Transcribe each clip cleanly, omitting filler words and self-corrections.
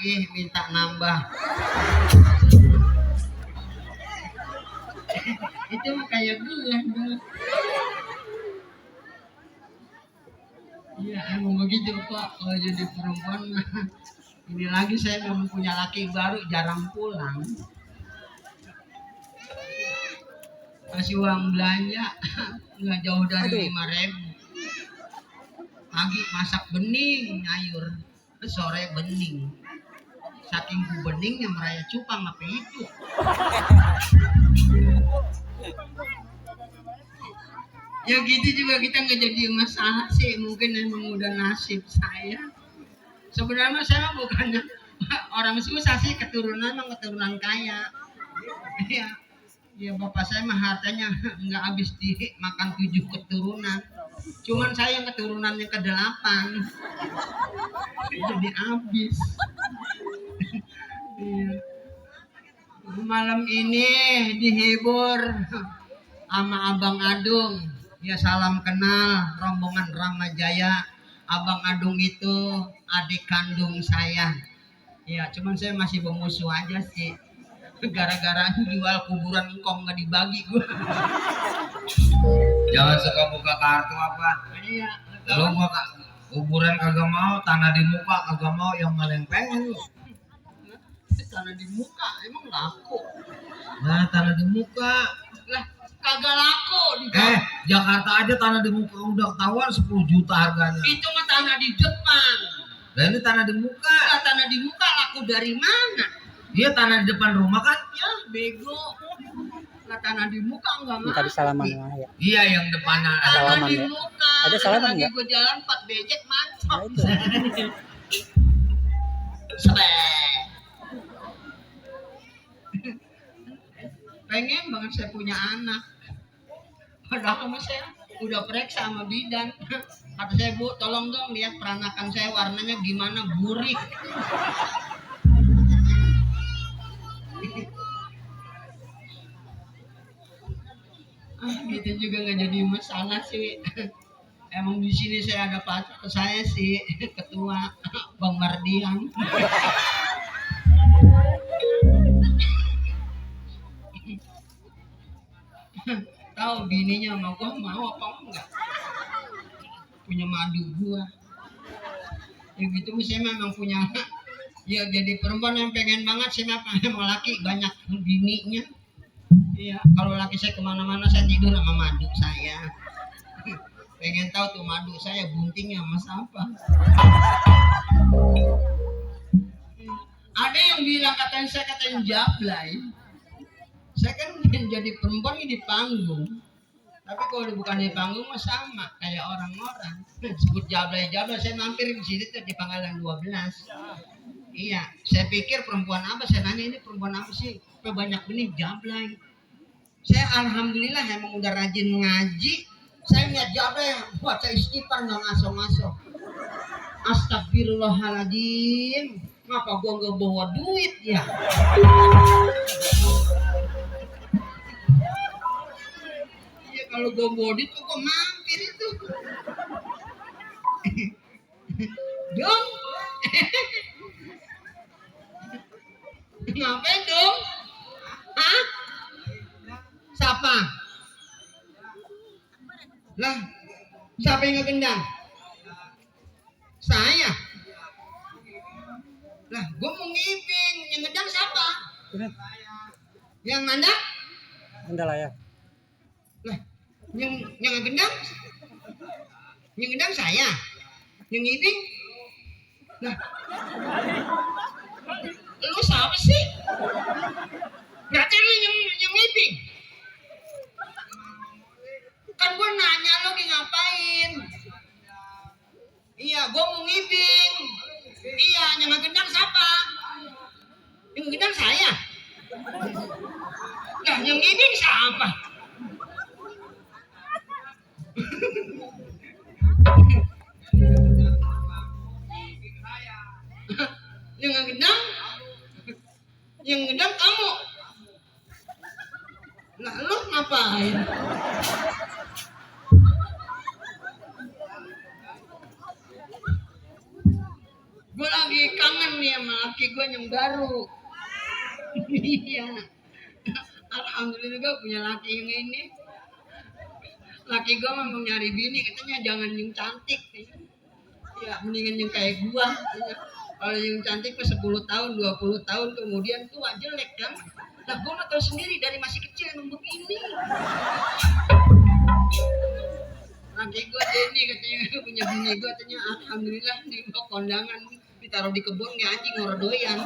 lagi minta nambah. Itu mah kayak gue. Iya emang begitu Pak, kalau jadi perempuan mah. Ini lagi saya memang punya laki baru, jarang pulang. Kasih uang belanja nggak jauh dari 5.000. Pagi masak bening nyayur, sore bening. Saking ku beningnya meraya cupang apa itu. Ya gitu juga kita nggak jadi masalah sih, mungkin emang udah nasib saya. Sebenarnya saya bukannya orang susah sih, keturunan kaya. Iya, ya bapak saya mah hartanya nggak habis dimakan 7 keturunan. Cuman saya yang keturunannya ke-8, jadi habis. Iya. Malam ini dihibur sama Abang Adung. Ya salam kenal rombongan Ramajaya. Abang Adung itu adik kandung saya. Ya cuman saya masih bermusuh aja sih. Gara-gara jual kuburan engkong nggak dibagi gua. Jangan suka buka kartu apa. Iya. Lu gua kuburan kagak mau, tanah di muka kagak mau, yang mana yang pengen lu? Tanah di muka emang laku. Nah, tanah di muka. Lah kagak laku di Jakarta aja tanah di muka udah ketahuan 10 juta harganya. Itu mah tanah di Jepang. Nah, ini tanah di muka. Lah tanah di muka laku dari mana? Dia tanah di depan rumah kan? Ya bego. Lah tanah di muka enggak mah. Tadi salaman ya. Iya yang depannya ada. Tanah Salaman di ya. muka. Ada salaman lagi nggak? gue jalan 4 becek mantap. Nah, itu. Sebeh. Pengen banget saya punya anak. Padahal mah saya udah periksa sama bidan. Kata saya, Bu, tolong dong lihat peranakan saya warnanya gimana, burik. Gitu juga nggak jadi masalah sih. Emang di sini saya ada pacar saya sih, ketua Bang Mardian. Tahu bininya sama gua mau apa enggak? Punya madu gua. Ya gitu saya memang punya. Ya jadi perempuan yang pengen banget sih mau laki banyak bininya. Iya, kalau laki saya kemana-mana saya tidur sama madu saya. Pengen tahu tuh madu saya buntingnya mas apa? Ada yang bilang katanya jablay. Saya kan jadi perempuan di panggung. Tapi kalau bukan di panggung mah sama kayak orang-orang. Sebut jablay saya mampir di sini tuh di Pangkalan 12. Iya, saya pikir perempuan apa? Saya nanya ini perempuan apa sih? Kok banyak benih jablay. Saya alhamdulillah emang udah rajin ngaji. Saya lihat jablay baca istighfar nggak ngaso-ngaso. Astagfirullahaladzim. Ngapa gua nggak bawa duit ya? Iya kalau gua bawa duit gua mampir itu. Dong. Ngapain dong? Hah? Siapa? Lah, siapa yang ngegendang? Saya. Lah, gua mau ngibing. Yang ngedang siapa? Yang mana? Anda lah ya. Lah, yang ngegendang? Yang ngedang saya. Yang ngibing? Lah, lu siapa sih? Berarti lu yang ngibing? Kan gua nanya lu ngapain? Iya, gua mau ngibing. Iya, yang ngegendang siapa? Yang ngegendang saya. Nah, yang ngibing siapa? Yang ngedang? Yang ngedang kamu. Lah lu ngapain? Gue lagi kangen kondangan nih sama laki gue yang baru. Iya. Alhamdulillah gue punya laki yang ini. Laki gue memang nyari bini, katanya jangan yang cantik. Ya mendingan yang kayak gua. Kalau yang cantik mah 10 tahun, 20 tahun kemudian tua jelek kan. Nah gua mah tahu sendiri dari masih kecil emang begini. Laki gua Denny katanya punya bini gua, katanya alhamdulillah di kondangan ditaruh di kebun kayak anjing orang doyan.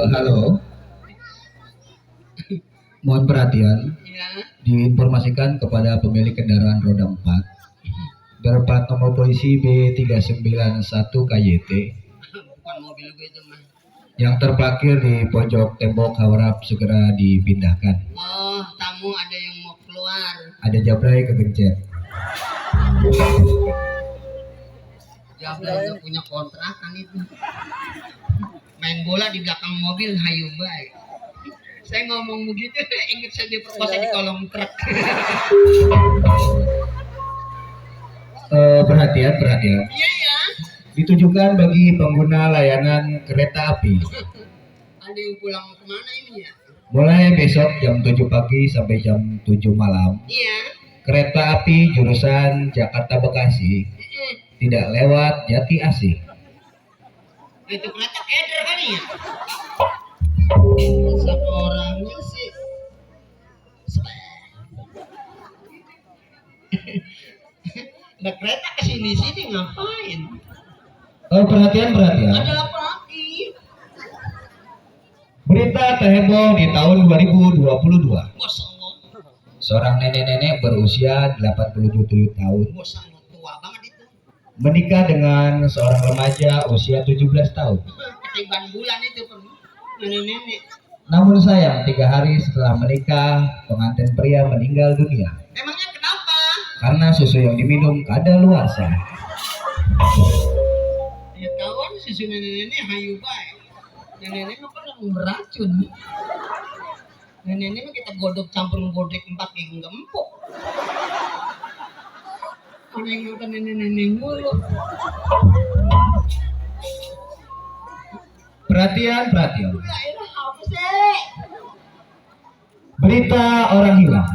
Halo, mohon perhatian. Ya. Diinformasikan kepada pemilik kendaraan roda 4 berplat nomor polisi B391 KYT Bukan mobil gue itu mah. yang terparkir di pojok tembok harap segera dipindahkan. Oh, tamu ada yang mau keluar. Ada Jabrai kegencet. Jablay udah punya kontrakan itu. Main bola di belakang mobil hayu baik. Saya ngomong begitu ingat saya diperkosa di kolong truk. Perhatian. Iya ya. Ditujukan bagi pengguna layanan kereta api. Ada yang pulang kemana ini ya? Mulai besok jam 7 pagi sampai jam 7 malam. Iya. Kereta api jurusan Jakarta Bekasi tidak lewat Jati Asih. Itu kereta keder kali ya? Satu orangnya sih. Ada kereta kesini-sini ngapain? Perhatian. Ada apa lagi? Berita terheboh di tahun 2022. Bos Allah. Seorang nenek-nenek berusia 87 tahun Bos Allah tua banget itu. menikah dengan seorang remaja usia 17 tahun. Ketiban bulan itu kan. Nenek-nenek. Namun sayang, 3 hari setelah menikah, pengantin pria meninggal dunia Emangnya kenapa? karena susu yang diminum kadaluarsa. Ya kawan susu nenek-nenek hayu baik. Nenek-nenek mah kan yang beracun. Nenek-nenek mah kita godok campur godek 4 gigi empuk. Ada yang makan nenek-nenek mulu. Perhatian. Ya elah apa sih? Berita orang hilang.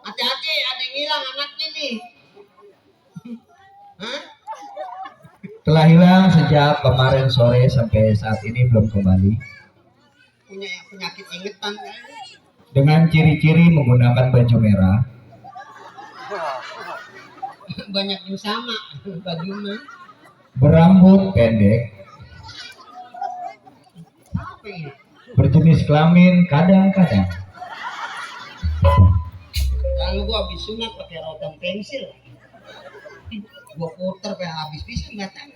Hati-hati ada yang hilang anaknya nih. Hah? Telah hilang sejak kemarin sore sampai saat ini belum kembali. Punya penyakit ingetan kan? Dengan ciri-ciri menggunakan baju merah, Banyak yang sama baju mah. berambut pendek, Apa ini? berjenis kelamin kadang-kadang. Lalu gua habis sunat pakai rotan pensil. Gua puter kayak habis pisang batang.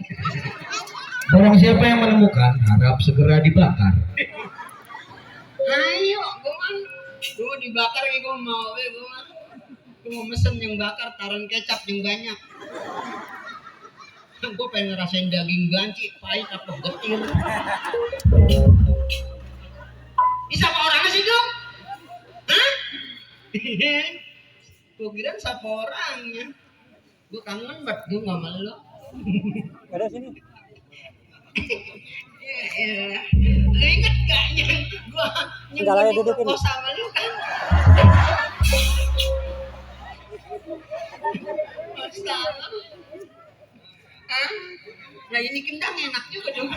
Barang siapa yang menemukan harap segera dibakar. Ayo, gua dibakar kayak gua mau, gua mau mesen yang bakar taruh kecap yang banyak. Gua pengen ngerasain daging ganci, pahit apa getir. Ini siapa orangnya sih dong? Hah? Gua kira siapa orangnya. Gua kangen banget gua nggak malu. Ada sini. Ya, lu inget gak yang gua Enggak lah ya, dudukin. kos sama lu kan? Masalah. Hah? Nah ini kendang enak juga dong.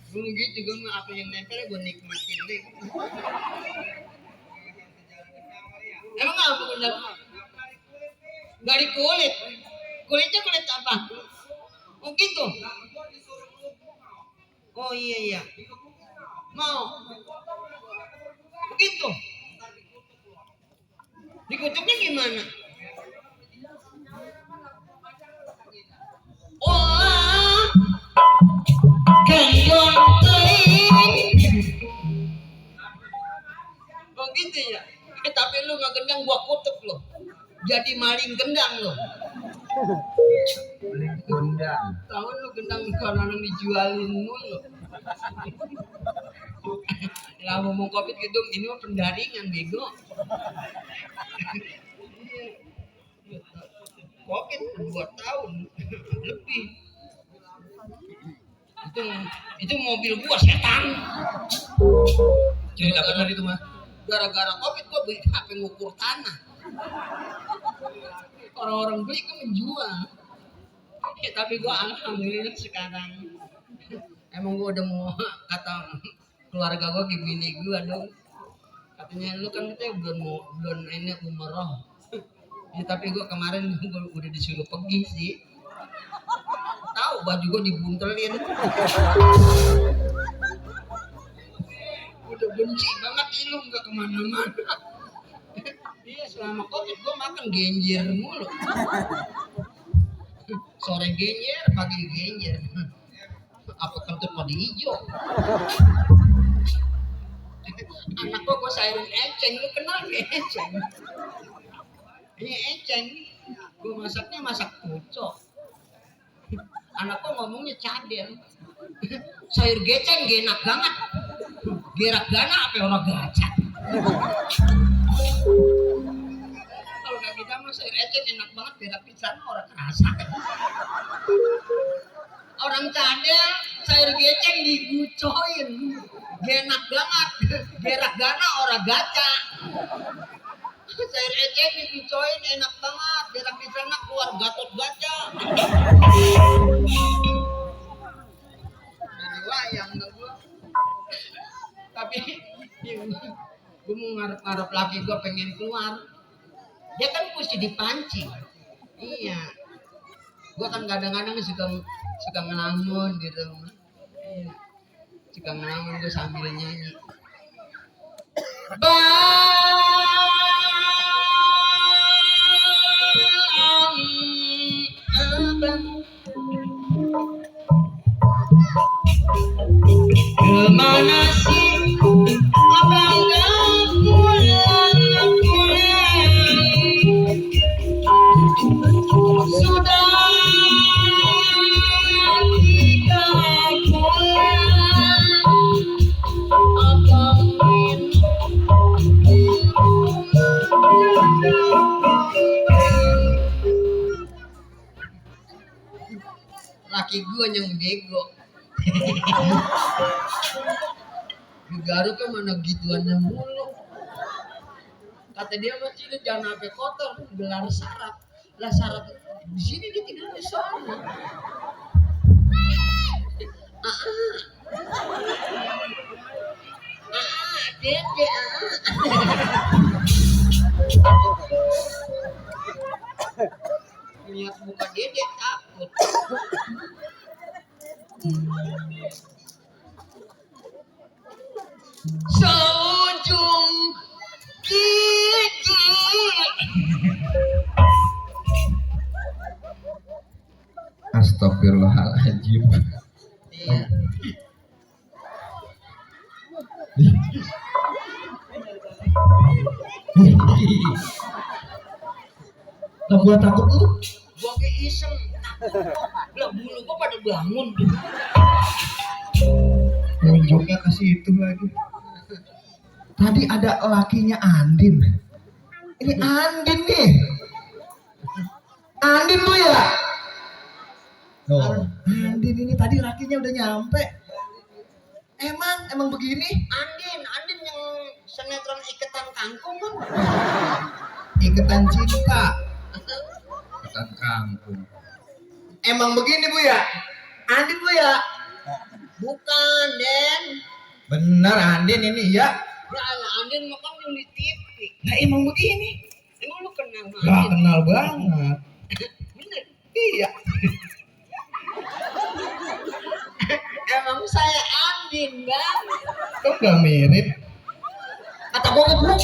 Gue gitu gue mah apa yang nempel gue nikmatin deh. Emang apa kendang? Dari kulit. Kulitnya kulit apa? Oh gitu. Oh iya. Mau. Begitu. Dikutuknya gimana? Wah, gendong teing. Oh gitu ya. Tapi lu nggak gendang gua kutuk lo. Jadi maling gendang lo. Undang. Tahu lu gendang karena dijualin mulu. Lah ngomong covid gitu, ini mah pendaringan bego. Covid 2 tahun lebih. Itu mobil gua setan. Cerita benar itu mah. Gara-gara Covid gua beli HP ngukur tanah. Orang-orang beli gua menjual. Ya, tapi gua alhamdulillah sekarang emang gua udah mau kata keluarga gua ke bini gua dong. Katanya lu kan katanya belum ini umroh. Ya, tapi gua kemarin gua udah disuruh pergi sih. Tahu baju gua dibuntelin. Udah benci banget lu nggak kemana-mana. Iya selama Covid gua makan genjer mulu. Sore genjer, pagi genjer. Apa kentut mau hijau? Anak gua sayurin eceng, lu kenal gak eceng? Ini eceng, gua masaknya masak pucuk. Anak gua ngomongnya cadel. Sayur geceng gak enak banget. Gerak gana apa orang gacak. Kalau gak kita mah sayur eceng enak banget, gerak pisan orang kerasa. Orang cadel sayur geceng digucoin. Enak banget, gerak gana orang gaca. Sayur eceng digucoin enak banget, gerak di sana keluar gatot gaca. Jadi wayang dah gua. Tapi gua mau ngarep-ngarep laki gua pengen keluar. Dia kan mesti dipancing. Iya. Gua kan kadang-kadang suka ngelamun gitu. Iya. Suka ngelamun gue sambil nyanyi. Kemana sih abang gak pulang? Sudah laki gua yang bego. Di Garut kan mana gituannya mulu. Kata dia mah Cina jangan sampai kotor, gelar sarap. Lah sarap di sini dia tidak di sana. Dede. Lihat muka dede takut. Seujung gigi. Astagfirullahaladzim. Iya. Lah gua takut lu. Gua kayak iseng. Lah bulu gua pada bangun. Nunjuknya ke situ lagi. Tadi ada lakinya Andin. Ini Andin nih. Andin tuh ya? Oh, Andin ini tadi lakinya udah nyampe. Emang begini? Andin yang sinetron iketan kangkung kan? Iketan cinta. Iketan kampung. Emang begini Bu ya? Andin Bu ya? Bukan, Den. Bener Andin ini ya? Ya Allah, Andin makan yang di TV. Nah emang begini. Emang lu kenal sama Gak Andin? kenal banget. Bener. Iya. Emang saya Andin, Bang. Kok gak mirip? Kata gua bukan.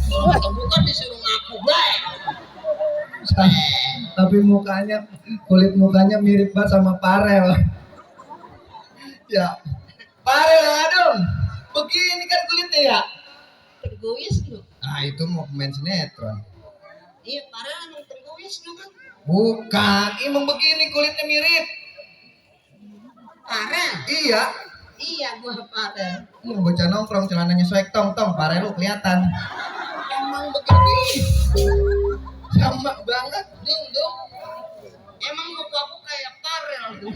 Kalau kata bukan disuruh ngaku baik. Tapi kulit mukanya mirip banget sama Parel. Ya, Parel aduh. Begini kan kulitnya ya. Tergoyes lu. Nah itu mau pemain sinetron. Iya, parah emang tergoyes lu kan. Bukan, emang begini kulitnya mirip. Parah. Iya. Iya, gua parah. Yang bocah nongkrong celananya soek tong, Parel lu kelihatan. Emang begini. lama banget, dong. Emang muka aku kayak Karel tuh.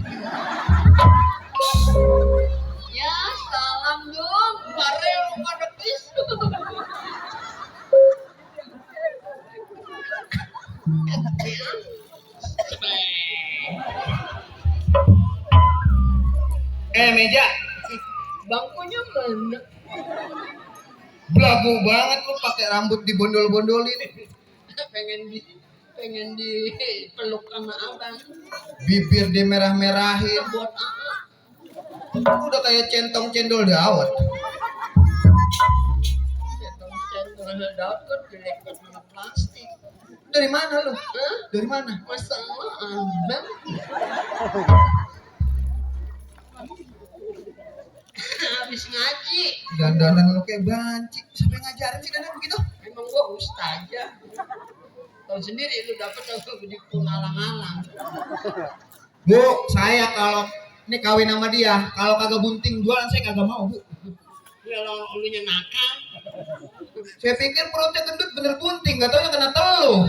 Ya, salam dong. Karel pada pisu. Meja. Bangkunya mana? Belagu banget lu pakai rambut dibondol-bondolin. pengen dipeluk sama abang. Bibir dimerah-merahin. Buat apa? Lu udah kayak centong cendol dawet. Cendol daun kan dilempar sama plastik. Dari mana lu? Hah? Dari mana? Masalah abang. Habis ngaji. Dandanan lu kayak banci. Siapa yang ngajarin sih dandan begitu? Emang gua ustazah. Tahu sendiri lu dapet aku di pengalang-alang. Bu, saya kalau ini kawin sama dia, kalau kagak bunting jualan saya kagak mau, Bu. Kalau lu nya nakal, Saya pikir perutnya gendut bener bunting, gak taunya kena teluh.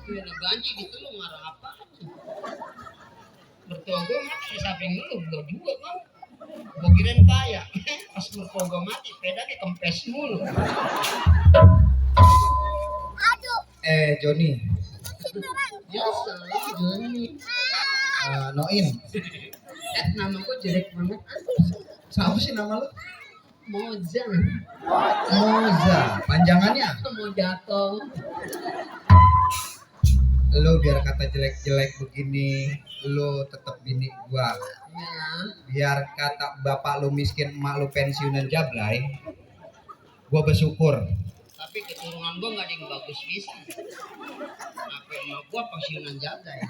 lu yang ganji gitu lu marah apa? Mertua gua mati samping lu gua juga mau. Gua kirain kaya. Pas mertua gua mati, pedanya kempes mulu. Joni, Ya salah Joni. Noin, Nama gua jelek banget. siapa sih nama lu? Moza. Moza, panjangannya. Mau jatuh. Lu biar kata jelek-jelek begini, lu tetep bini gua. Ya. Biar kata bapak lu miskin, emak lu pensiunan jablay, gua bersyukur. Tapi keturunan gua nggak ada yang bagus bisa. Apa emak gua pensiunan jablay.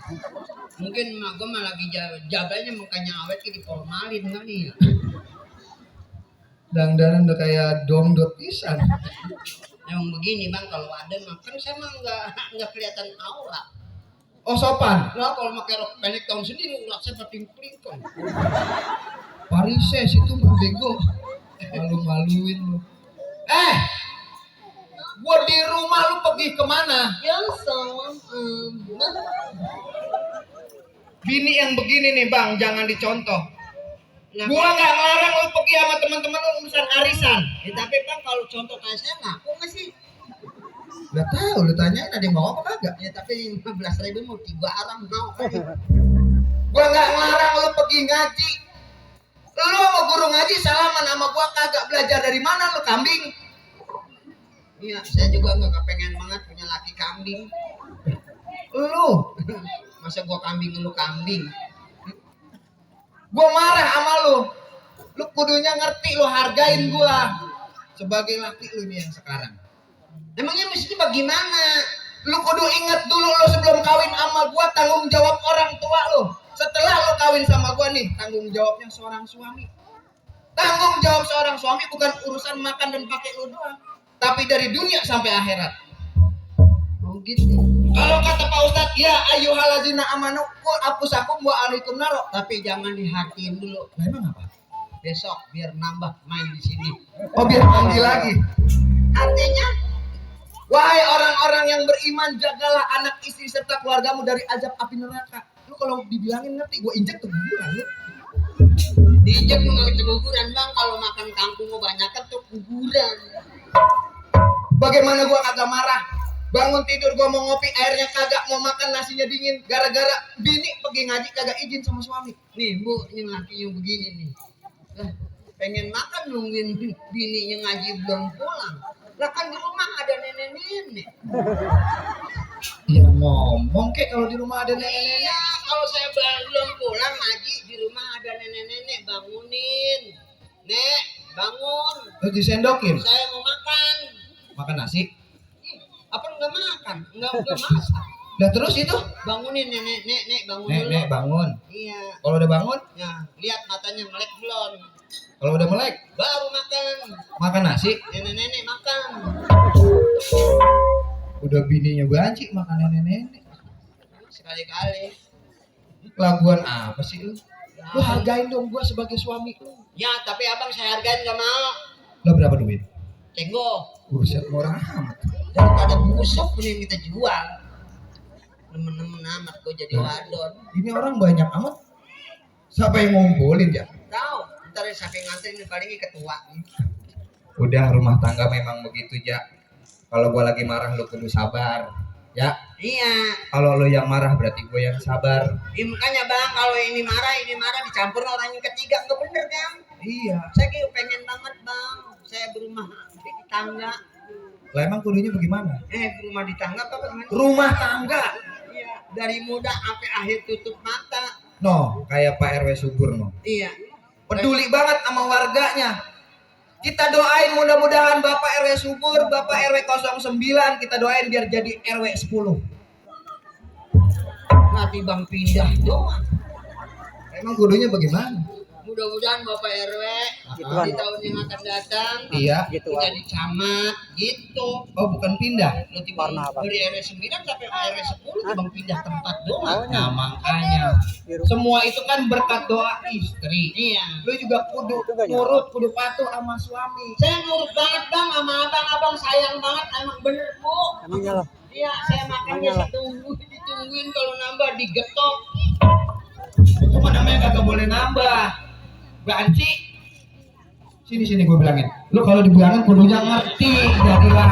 Mungkin emak gua malah lagi jablaynya mukanya awet kayak diformalin kali ya. Dandanan udah kayak dongdot pisan. Emang begini bang, kalau ada makan saya mah nggak kelihatan aura. Oh sopan, Nah kalau pakai rok pendek tahun sendiri urat saya berpling-plingkan. Parises itu mah bego. Malu-maluin lu. Gua di rumah lu pergi kemana? Ya salam Bini yang begini nih bang, jangan dicontoh. Nah, Gua nggak ngelarang lu pergi sama teman-teman lu urusan arisan. ya, tapi bang kalau contoh kayak saya ngaku nggak sih? Gak tahu, lu tanyain ada yang mau apa kagak? Ya tapi 15.000 mau 3 orang mau kali. Gua nggak ngelarang lu pergi ngaji. Lu sama guru ngaji salaman sama gua kagak, belajar dari mana lu kambing? Iya, saya juga nggak kepengen banget punya laki kambing. Lu, Masa gua kambing lu kambing? gua marah sama lu. Lu kudunya ngerti, lu hargain gua sebagai laki lu nih yang sekarang. Emangnya mesti bagaimana? Lu kudu inget dulu lu sebelum kawin sama gua tanggung jawab orang tua lu. Setelah lu kawin sama gua nih, tanggung jawabnya seorang suami. Tanggung jawab seorang suami bukan urusan makan dan pakai lu doang, tapi dari dunia sampai akhirat. Oh gitu. Kalau kata Pak Ustadz, ya ayyuhallazina amanu qul anfusakum wa alaikum naro. Tapi jangan dihatiin dulu. Lah emang apa? Besok biar nambah main di sini. Oh biar panggil lagi. Artinya, Wahai orang-orang yang beriman, jagalah anak istri serta keluargamu dari azab api neraka. Lu kalau dibilangin ngerti, gua injek ke kuburan lu. diinjek nggak kuburan bang. Kalau makan kangkung kebanyakan tuh kuburan. Bagaimana gua kagak marah? Bangun tidur gua mau ngopi, airnya kagak, mau makan nasinya dingin. Gara-gara bini pergi ngaji kagak izin sama suami. Nih bu, ini lakinya begini nih. Pengen makan nungguin bininya ngaji belum pulang. Lah kan di rumah ada nenek-nenek. Ya ngomong kek kalau di rumah ada nenek-nenek. Iya, kalau saya belum pulang ngaji di rumah ada nenek-nenek, bangunin. Nek, bangun. Terus disendokin, Saya mau makan. makan nasi. Ih, apa enggak makan? Enggak masak. Lah terus itu, Bangunin nek, bangun nek, dulu. nek bangun. Iya. Kalau udah bangun, Nah, lihat matanya melek belum? kalau udah melek, Baru makan. makan nasi. Nenek-nenek makan. Udah bininya banci makan nenek-nenek. Sekali-kali. Laguan apa sih lu? Lu hargain dong gua sebagai suami lu. Ya, tapi abang saya hargain nggak mau. Lo berapa duit? Tengok. Buset murah amat. daripada busuk mending kita jual. Nemen-nemen amat gue jadi wadon. Ini orang banyak amat. Siapa yang ngumpulin ya? Tahu, ntar yang saking nganterin ini palingnya ketua. Udah, rumah tangga memang begitu ya. Kalau gua lagi marah lu kudu sabar. Ya, Iya, kalau lu yang marah berarti gue yang sabar. makanya bang kalau ini marah dicampur orang yang ketiga nggak bener kan? Iya. Saya kayak pengen banget bang, saya berumah di tangga. Lah emang kudunya bagaimana? Berumah di tangga apa gimana? Rumah tangga. Iya, dari muda sampai akhir tutup mata. No, kayak Pak RW subur no. Iya. Peduli banget sama warganya. Kita doain mudah-mudahan Bapak RW subur, Bapak RW 09 kita doain biar jadi RW 10. Nanti bang pindah doang. Emang kudunya bagaimana? Mudah-mudahan Bapak RW Gituan. di tahun yang akan datang Iya. Gitu. jadi camat gitu. Oh, bukan pindah. Lu tiba Warna apa? dari RW 9 sampai RW 10 bang pindah tempat doang. Maunya. Nah, makanya Biru. semua itu kan berkat doa istri. Iya. Lu juga kudu Itu banyak. nurut, kudu patuh sama suami. Saya nurut banget bang sama abang sayang banget emang bener bu. Emangnya lah. Iya saya makannya Iyalah. ditungguin kalau nambah digetok. Itu mah namanya kagak boleh nambah. Banci. Sini gue bilangin. Lu kalau dibilangin kudunya ngerti, jadilah.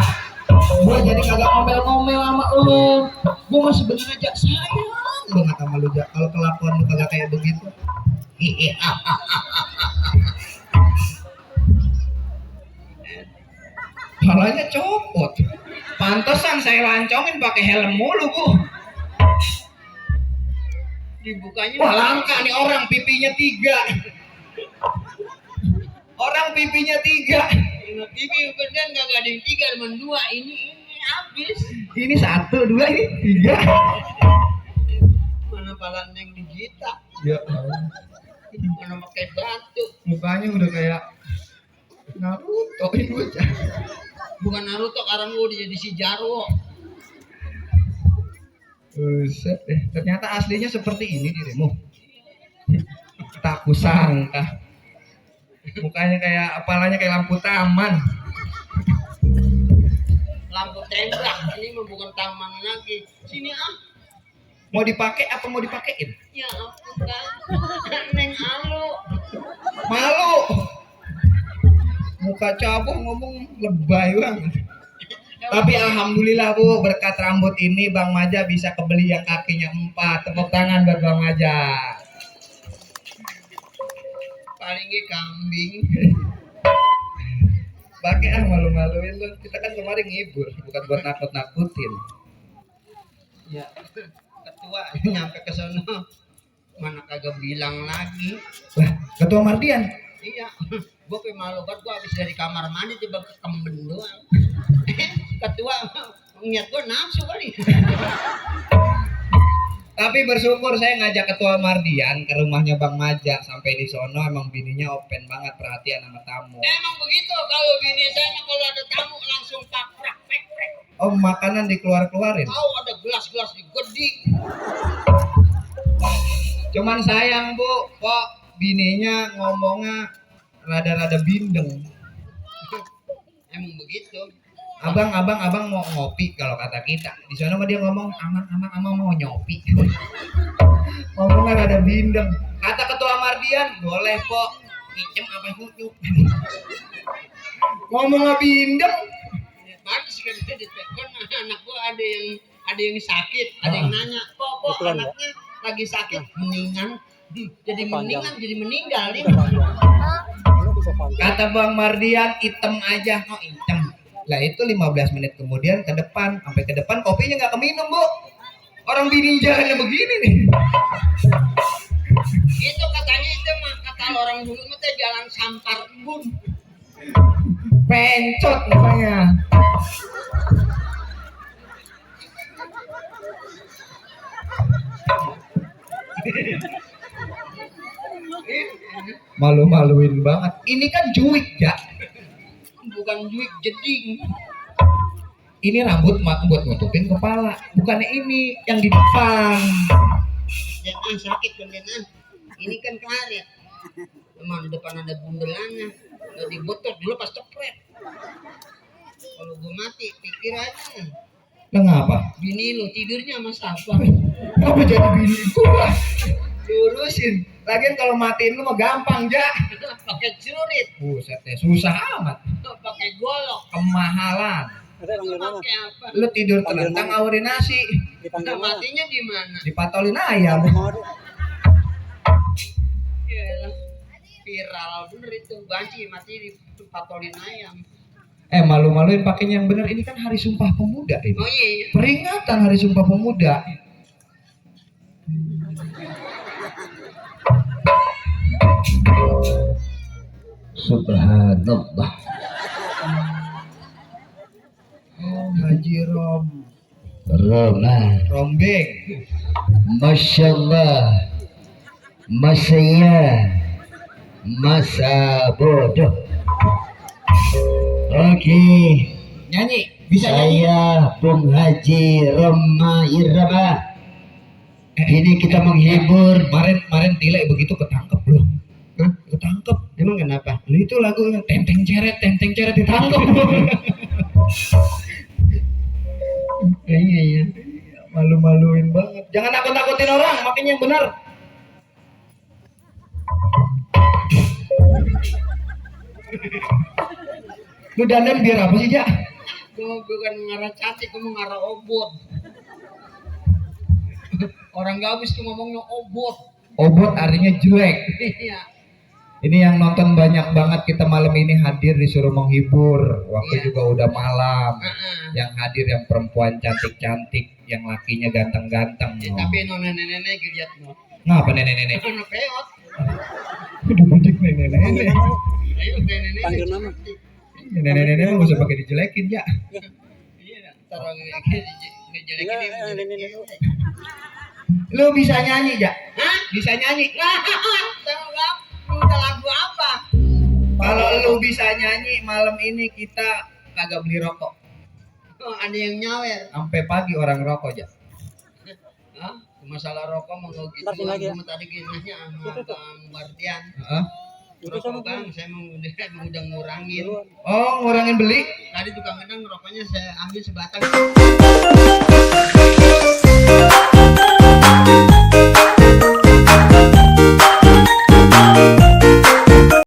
Gue jadi kagak ngomel-ngomel sama lu. Gue mah sebenarnya aja sayang banget sama lu, Jak. Kalau kelakuan lu kagak kayak begitu. Palanya copot. Pantesan saya lancongin pakai helm mulu, Bu. Dibukanya Wah, langka nih orang pipinya 3. Orang pipinya 3. TV beneran kagak ada yang 3 cuma 2 ini habis. Ini 1, 2, ini 3. Mana pala neng digital, Ya Allah. mana pakai batu. Mukanya udah kayak Naruto ini bocah. Bukan Naruto sekarang gua udah jadi si Jarwo. Buset deh. Ternyata aslinya seperti ini dirimu. Tak kusangka. Mukanya kayak apalanya kayak lampu taman. Lampu tembak ini mah bukan taman lagi. Sini ah. Mau dipakai apa mau dipakein? Ya ampun kan. Neng Alu. Malu. Muka cabut ngomong lebay banget. Tapi alhamdulillah Bu, berkat rambut ini Bang Maja bisa kebeli yang kakinya 4. Tepuk tangan buat Bang Maja. Palingnya kambing. Pakai malu-maluin lu. Kita kan kemarin ngibur, bukan buat nakut-nakutin. Ya. Ketua nyampe ke sono. Mana kagak bilang lagi. Lah, Ketua Mardian. Iya. Gua kayak malu banget gua habis dari kamar mandi coba ke kemben doang. Ketua ngeliat gua nafsu kali. Tapi bersyukur saya ngajak Ketua Mardian ke rumahnya Bang Maja. Sampai di sono emang bininya open banget, perhatian sama tamu. Emang begitu kalau bini saya mah kalau ada tamu langsung paprak pek. Oh, makanan dikeluar-keluarin. Tahu ada gelas-gelas digeding. Cuman sayang Bu, kok bininya ngomongnya rada-rada bindeng. Emang begitu. Abang mau ngopi kalau kata kita. Di sana mah dia ngomong amang mau nyopi. Ngomongnya rada bindeng. Kata Ketua Mardian, boleh kok. Ijem apa itu? Ngomongnya bindeng. Bagus kan itu kan anak gua ada yang sakit, ada yang nanya, kok Betulan, ya? anaknya lagi sakit mendingan jadi Panjang. mendingan jadi meninggal ini. Ini bisa panjang. Kata Bang Mardian, item aja. Oh, item. Lah itu 15 menit kemudian ke depan, sampai ke depan kopinya nggak keminum Bu. Orang bini jalannya begini nih. Itu katanya itu mah kata orang dulu mah teh jalan sampar embun. Pencot mukanya. Malu-maluin banget. Ini kan juik ya. Bukan duit jeding. Ini rambut buat nutupin kepala. Bukannya ini yang di depan. Dan sakit kan dan ini kan karet. Emang di depan ada bundelannya. Udah dibotok dulu pas cepret. Kalau gue mati, pikir aja. Lah ngapa? Bini lu tidurnya sama siapa? Apa jadi bini gua? Lurusin. Lagian kalau matiin lu mah gampang, Ja. Pakai celurit, Buset deh, susah amat. pakai golok. Kemahalan. Ada panggil mana? Pakai apa? Lu tidur telentang awerin nasi, Dipanggil mana? Matinya di mana? dipatolin ayam. Mau ada. Yalah. Viral bener itu, banci mati di patolin ayam. Malu-maluin pakainya yang bener, ini kan Hari Sumpah Pemuda ini. Oh iya. Peringatan Hari Sumpah Pemuda. Subhanallah. Haji Roma. Rombeng. Masya Allah. Masya masa bodoh. Oke. Nyanyi, bisa nyanyi. Saya Bung Haji Roma Irama. Ini kita menghibur. Kemarin Tile begitu ketangkep loh. Hah? Ketangkep. Emang kenapa? Lu itu lagunya tenteng ceret ditangkep. Iya. Malu-maluin banget. Jangan nakut-nakutin orang, makanya yang benar. Lu dandan biar apa sih, Ja? Gue bukan ngarah cantik, gue mau ngarah obot. Orang gabus tuh ngomongnya obot. Obot artinya jelek. Iya. Ini yang nonton banyak banget, kita malam ini hadir disuruh menghibur. Waktu Iya. juga udah malam. Heeh. Yang hadir yang perempuan cantik-cantik, yang lakinya ganteng-ganteng. Tapi nona nenek lihat no. Ngapa nenek-nenek? Nona peot. Udah budik Panggil nenek-nenek. nama lu. Ayo nenek. Panggil nama. Nenek-nenek nggak usah pakai dijelekin, Ja. Iya, taruh ngejelekin Enggak, ini. ini dulu. Lu bisa nyanyi, Ja? Hah? Bisa nyanyi? Udah lagu apa? Kalau lu bisa nyanyi malam ini kita kagak beli rokok. Oh, ada yang nyawer. Sampai pagi orang rokok, Ja. Hah? Masalah rokok mau gitu. Ntar sini aja. Gue tadi nanya sama Bang Bartian. Heeh. Itu Rokok sama Bang, saya mau udah ngurangin. Oh, ngurangin beli. Tadi tukang gedang rokoknya saya ambil sebatang.